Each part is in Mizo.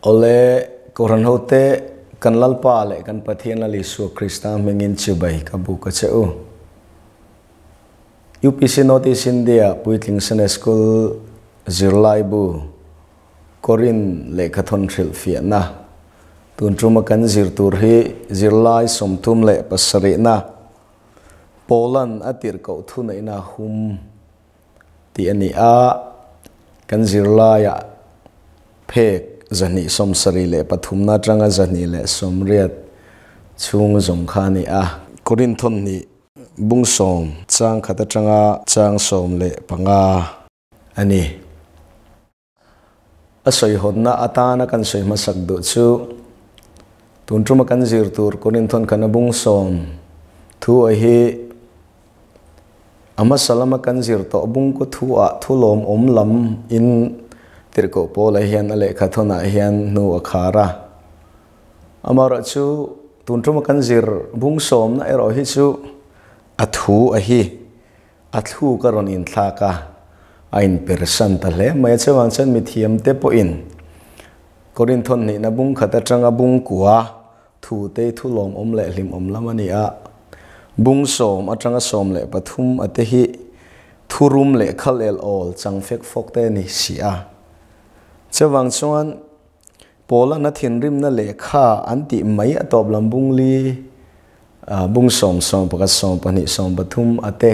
Awle, Kohhran hote, kan Lalpa leh kan Pathian Lal Isua Krista hmingin chibai ka buk a che u. UPC North East India Puitling Sunday School zirlaibu Korin lehkhathawn hrilhfiahna tun tuma kan zir tur hi zirlai 37na Poland a tirhkoh thuneihna hum tih a ni a, kan zirlaiah phek 273na atanga 280 chhung zawng kha a ni a. Korinth hnih bung sawm chang khat atanga chang 15 a ni. A sawihawnna atana kan sawi hmasak duh chu tun tuma kan zir tur Korinthon kana bung sawm thu a hi a hmasa lama kan zir tawh bungkaw thu ah thu lawmawm lam in tirhkoh Paula hian a lehkha thawnah hian hnu a khar a. Amaherawhchu tun tuma kan zir bung sawmna erawh hi chu a thu a hi A thluk a rawn inthlak a, a inpersan ta hle mai a. Chuvang chuan mithiamte pawhin Korinthon hnihna bung khat atanga bung kua thute thu lawmawm leh hlimawm lam a ni a. Bung sawm atanga 13 a te hi thurum leh khal el awl chang fek fawk te a ni si a. Chuvang chuan Paula'n a thinrimna lehkha an tih mai a tawp lam bung li, bung sawm, 11, 20, 13 a te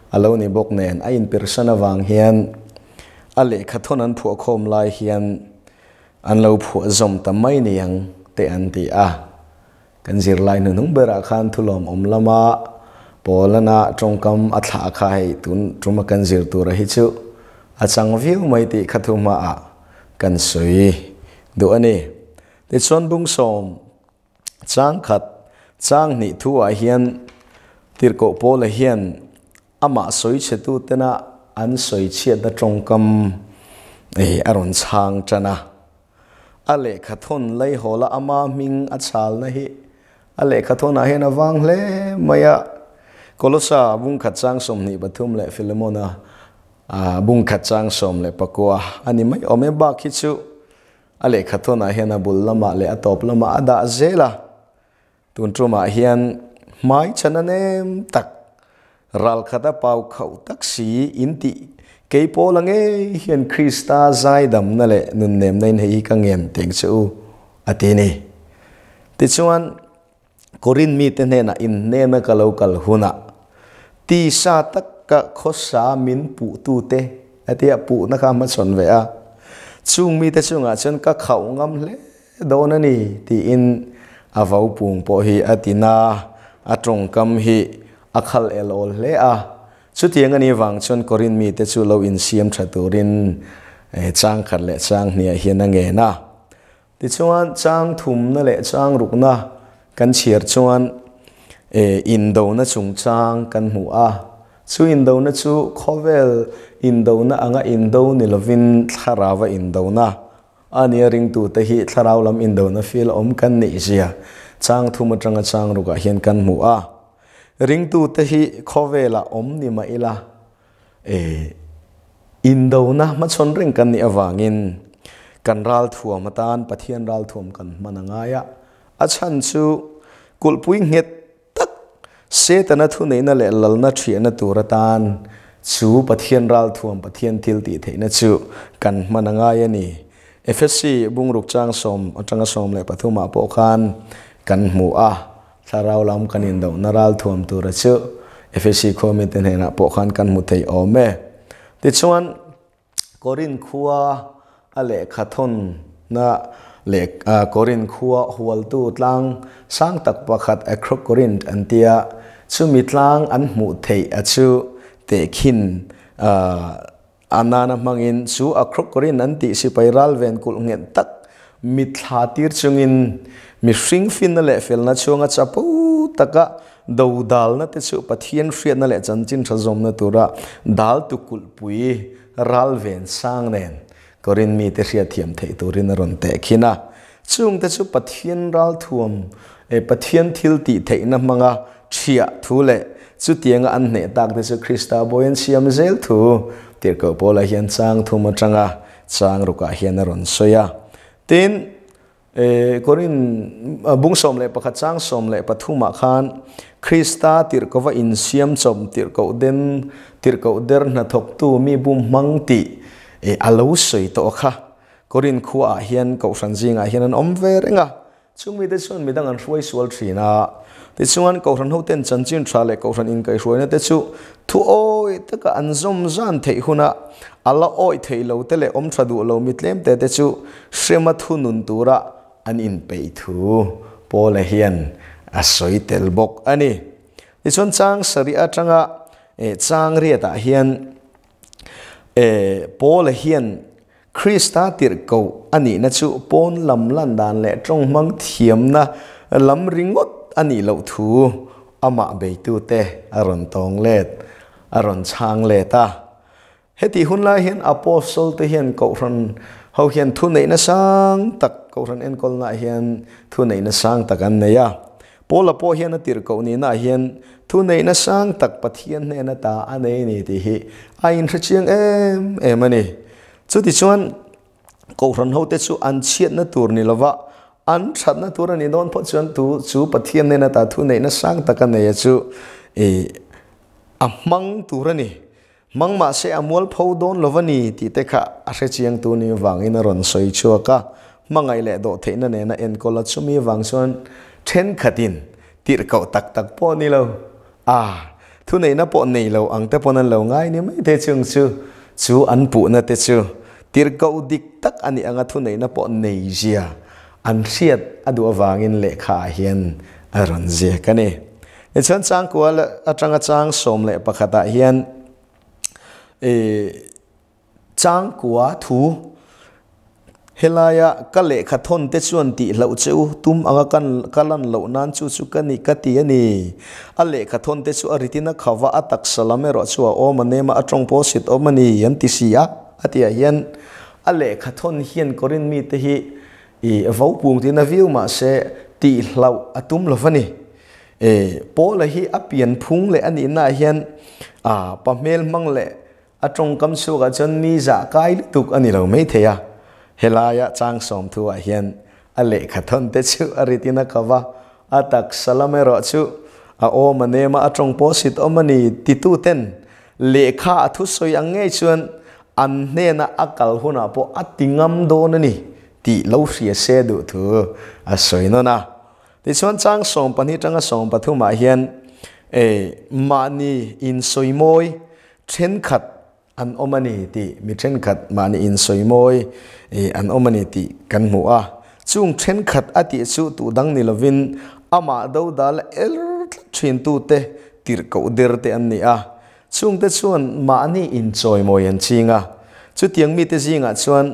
a lo ni bawk nen a inpirsan avang hian a lehkha thawn an phuah khawm lai hian an lo phuah zawm ta mai niang te an ti a. Kan zirlai hnuhnung berah khan thulawmawm lama Paulana tawngkam a thlah kha hei tun tuma kan zir tura hi chu a chang viau mai tih kha thu hmaah kan sawi duh a ni. Tichuan bung sawm chang khat chang hnih thu ah hian Tirhkoh Paula hian amah sawi chhetu tena an sawi chhiatna tawngkam a rawn chhang tan a. A lehkha thawn Leihawla ama hming a chhalna hi a lehkha thawnah hian a vang hle mai a. Kolosa bung khat chang 23 leh Filemona bung khat chang 19 a ni mai awm e. Bak hi chu a lehkha thawnah hian a bul lamah leh a tawp lamah a dah zel a. Tun tumah hian hmai chhan a nem tak, ral khat a pau khauh tak si in tih kei pawl a ngei hian Krista zaidamna leh nunnemna in hei hi ka ngen teng che u a ti ni. Tichuan, Korinth mite hnenah inhnena ka lo kal hunah tisa taka khawsa min puhtute a tia puhna kha hmachhawn ve a, chung mite chungah chuan ka khauh ngam hle Dawn a ni tiin a vo pung pawh hi a ti na, a tawngkam hi a khal el awl hle a. Chutiang a nih vang chuan Korinth mite chu lo insiam tha turin chang khat leh chang hniah hian a ngen a. Tichuan chang thumna leh chang rukna kan chhiar chuan indona chungchang kan hmu a. Chu indona chu khawvel indona anga indo ni lovin thlarauva indona A nia ringtute hi thlarau lam indona fil awm kan nih zia chang thum atanga chang rukah hian kan hmu a. Ringtute hi khawvelah awm ni mah ila e indona hmachhawn reng kan nih avangin kan ralthuam atan Pathian ralthuam kan hman a ngai a. A chhan chu kulhpui nghet tak Setana thuneihna leh lalna thiahna tur atan chu Pathian ralthuam, Pathian thil tih theihna chu kan hman a ngai a ni. Efesi bungruk chang sawm atanga 13 ah pawh khan kan hmu a, thlarau lam kan indohna ralthuam tura chu Efesi khuamite hnenah pawh khan kan hmu thei awm e. Tichuan, Korinth khua a lehkha thawnna leh Korinth khua hualtu tlang sang tak pakhat Acrocorinth an tia, chumi tlang an hmuh theih a chu tehkhin a nana hmangin chu Acrocorinth an tih sipai ralven kulh nghet tak mitthla tir chungin mihring finna leh felna chhunga chapo taka dodalna te chu Pathian hriatna leh chanchin tha zawmna tura dal tu kulhpui ral ven sang nen Korinth mite hriatthiam theih turin a rawn tehkhin a. Chungte chu Pathian ralthuam eh Pathian thil tih theihna hmanga thiah thu leh chutianga an hneh tak te chu Krista bawi an siam zel thu Tirhkoh Paula hian chang thum atanga chang rukah hian a rawn sawi a. Tin, Korin bung 11 chang 13 ah khan Krista tirhkova insiam chawm tirhkoh den tirhkoh der hnathawk tu mi bum hmang tih a lo sawi tawh kha. Korin khuaah hian kohhran zingah hian an awm ve reng a, chung mite chuan midang an hruai sual thin a. Tichuan kohhran hoten chanchin tha leh kohhran inkaihhruaina te chu thu awi taka an zawm zan theih huna a la awi thei lo te leh awm tha duh lo mi tlem te te chu hrema thunun tura an inpeih thu Paula hian a sawi tel bawk a ni. Tichuan chang sarih atanga chang riatah hian Paula hian Krista tirhkoh a nihna chu pawn lam lan dan leh tawng hmang thiamna lam ringawt a nih loh thu amah beitute a rawn tawng let, a rawn chhang let a. Hetih hun lai hian Apostle te hian Kohhran ho hian thuneihna sang tak, Kohhran enkawlnaah hian thuneihna sang tak an nei a. Paula pawh hian a tirhkoh nihnaah hian thuneihna sang tak Pathian hnena ta a nei a ni tih hi a inhrechiang em em a ni. Chutichuan Kohhran hote chu an chhiatna tur ni lova an thatna tur a nih dawn phawt chuan tu chu Pathian hnena ta thuneihna sang tak a nei a chu a hmang tur a ni. Hmang mahse a mualpho dawn lo va ni tih te kha a hrechiang tu ni vangin a rawn sawi chhuak a, hmangaih leh dawhtheihna nena enkawl a chumi vang chuan thenkhatin tirhkoh tak tak pawh ni lo, a thuneihna pawh nei lo ang te pawn an lo ngai ni mai te chung chu chu an puhna te chu tirhkoh dik tak a nih anga thuneihna pawh nei zia an hriat a duh avangin lehkha ah hian a rawn ziak a ni. Tichuan changkual atanga chang 11 ah hian changkua thu helaia ka lehkha thawn te chuan tih hlauh che u tum anga kan ka lan loh nan chu chu ka ni ka ti a ni. A lehkha thawn te chu a ritin a khava a taksa lam erawh chu a awm a nem a, a tawng pawh sit awm a ni an ti si a a tih ah hian a lehkha thawn hian Korin mite hi I vopung tiin a viu mahse tih hlauh a tum lo va ni. E Paula hi a pian phung leh a nihna ah hian a pa hmel hmang leh a tawngkam chhuakah chuan mi zah kai lutuk a ni lo mai thei a. Helaia chang 30 ah hian a lehkha thawn te chu a rit in a kau a, a taksa lam erawh chu a awm a nem a, a tawng pawh sit awm a ni titu ten lehkha a thusawi ang ngei chuan an hnena a kal hunah pawh a ti ngam dawn a ni tih lo hria se duh thu a sawi nawn a. Tichuan chang 12 tanga 13 ah hian mahni insawimawi thenkhat an awm a ni tih mi thenkhat mahni insawimawi an awm a ni tih kan hmu a. Chung thenkhat a tih chu tuh dang ni lovin amah dodal er tlat thintute tirhkoh der te an ni a. Chungte chuan mahni inchawimawi an ching a. Chutiang mite zingah chuan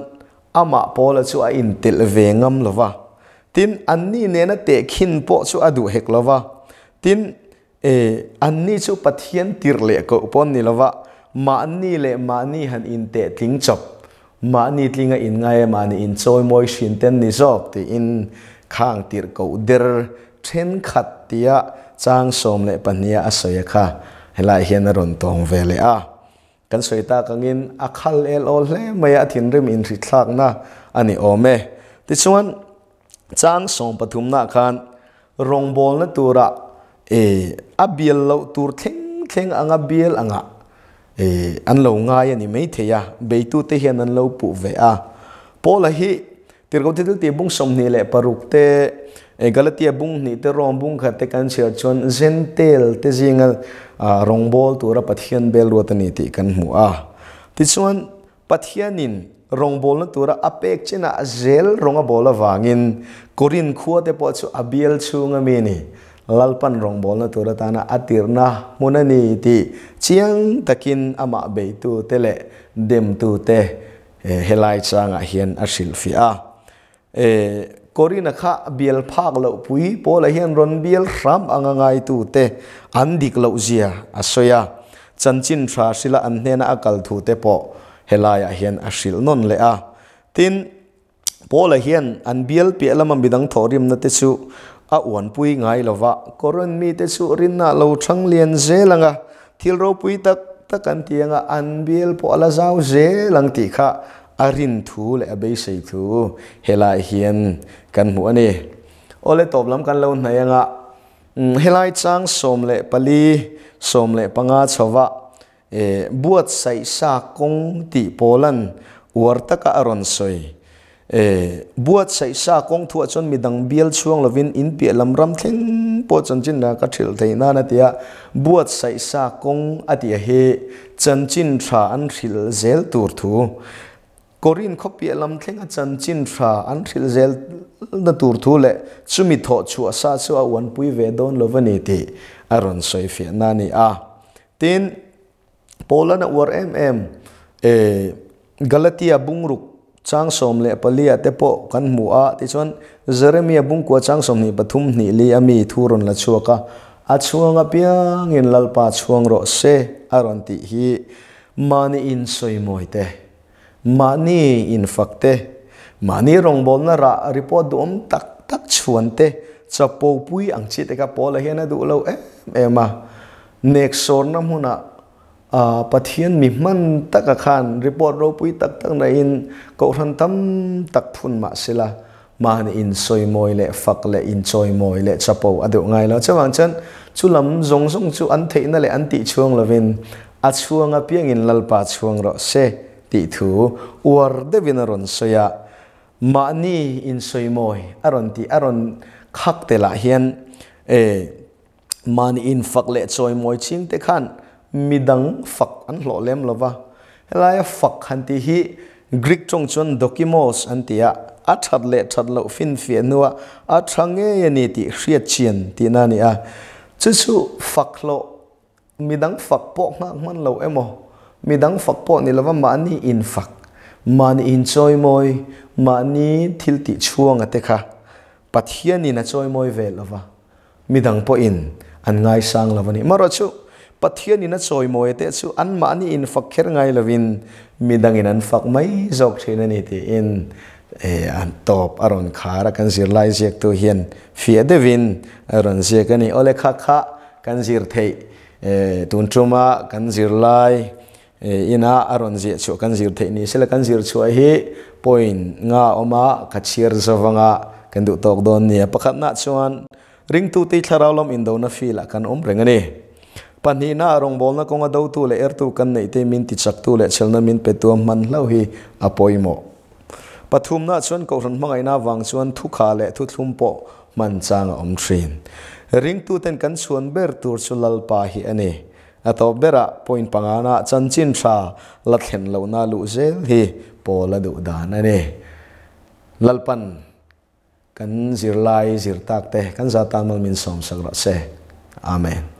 Amah Paula chu a intelh ve ngam lo va, tin, anni nena tehkhin pawh chu a duh hek lo va. Tin, e, anni chu Pathian tirh leh koh pawh an ni lo va, mahni leh mahni han inteh tling chawp, mahni tlinga inngai a mahni inchawimawi hrin te an ni zawk tiin khang tirh koh der thenkhat tia chang 12 a a sawi a kha helaiah hian a rawn tawng ve leh a. Kan sawi tak angin a khal el awl hle mai a, a thinrim inhrithlakna a ni awm e. Tichuan, chang 13 nah khan rawngbawlna tura e a bial loh tur thleng thleng anga bial anga e an lo ngai a ni maithei a, beitute hian an lo puh ve a. Paula hi Tirhkoh Thil tih bung 26 te, Galatia bung hnih te, Rome bung khat te kan chhiar chuan Gentile te zinga rawngbâwl tura Pathian bel ruat a ni tih kan hmu a. Tichuan, Pathianin rawngbâwlna tura a pek chinah zel rawng a bâwl avangin Korinth khua te pawh chu a bial chhunga mi ni, Lalpan rawngbâwlna tur atana a tirhna hmun a ni tih chiang takin amah beitute leh demtute Helai changah hian a hrilhfiah a, Corina kha bial phak loh pui Paula hian rawn bial hram anga ngaitute an dik loh zia a sawi a, chanchin tha hrila an hnena a kal thu te pawh helaiah hian a hrilh nawn leh a. Tin, Paula hian an bial piah lama midang thawhrimna te chu a uanpui ngai lo va, Korin mite chu rinna lo thang lian zel anga thil ropui tak tak an ti anga an bial pawh a la zau zel ang tih kha a rin thu leh a beisei thu helai hian kan hmu a ni. Awle tawp lam kan lo hnaih anga helai chang 14, 15 chhoa buatsaih sa kawng tih pawlan uar taka a rawn sawi. Buatsaih sa kawng thuah chuan midang bial chhuang lovin in piah lam ram thleng pawh chanchin tha ka hrilh theih nan a ti a, buatsaih sa kawng a tih a hi chanchin tha an hrilh zel tur thu. Korin khaw piah lam thleng a chanchin tha an hrilh zel na tur thu leh chumi thawh chhuah sa chu a uanpui ve dawn lo a ni tih a rawn sawi fiah na a ni a. Tin, Paul-an a uar em em e, Galatia bungruk chang 14 ah te pawh kan hmu a, tichuan Jeremia bungkua chang 23 hnih li a mi thu rawn la chhuak a, a chhuang apiangin Lalpa chhuang rawh se a rawn tih hi mahni insawimawi te, mahni infak te, mahni rawngbawlna rah report duhawm tak tak chhuan te, chapopui ang chi te kha Paul-a hian a duh lo em em a. Neksawrna hmunah Pathian mi hman taka khan report ropui tak tak naiin kohhran tam tak phun mah sela mahni insawimawi leh fak leh inchawimawi leh chapo a deuh ngai lo. Chuvang chuan chu lam zawng zawng chu an theihna leh an tih chhuang lovin a chhuang apiangin Lalpa chhuang rawh se tih thu uar deuhin a rawn sawi a. Mahni insawimawi a rawn tih a rawn khak telah hian Mahni infak leh chawimawi ching te khan midang fak an hlawh lem lo va. Helaia fak han tih hi Greek tawng chuan dokimos an ti a, a that leh that loh finfiah hnuah a tha ngei a ni tih hriat chian tihna a ni a. Chu chu fak hlawh, midang fak pawh nghak hman lo emaw, midang fak pawh ni lova mahni infak, mahni inchawimawi, mahni thil tih chhuanga te kha Pathianin a chawimawi ve lo va. Midang pawhin an ngaisang lo a ni. Amaherawhchu, Pathianin a chawimawi te chu anmahni infak kher ngai lovin midangin an fak mai zawk thin a ni tiin an tawp a rawn khar a, kan zirlai ziaktu hian fiah deuhin a rawn ziak a ni. Awle kha kha kan zir theih tun tuma kan zirlai ina a rawn ziah chhuah kan zir theih ni sela kan zir chhuah hi point nga awm a, ka chhiar zavanga kan duh tawk dawn nia. Pakhatna chuan ringtute thlarau lam indona field ah kan awm reng a ni. Pahnihna rawngbawlna kawnga dotu leh ertu kan neih te min tichaktu leh chhelna min petu a hman hlauh hi a pawimawh. Pathumna chuan kohhran hmangaihna avang chuan thukha leh thuthlum pawh hman chang a awm thin. Ringtuten kan chhuan ber tur chu Lalpa hi a ni. A tawp berah point pangana chanchin tha la thlen lohna luh zel hi pawl a duh dan a ni. Lalpan kan zirlai zir tak te kan zat tan mal min sawmsak rawh se. Amen.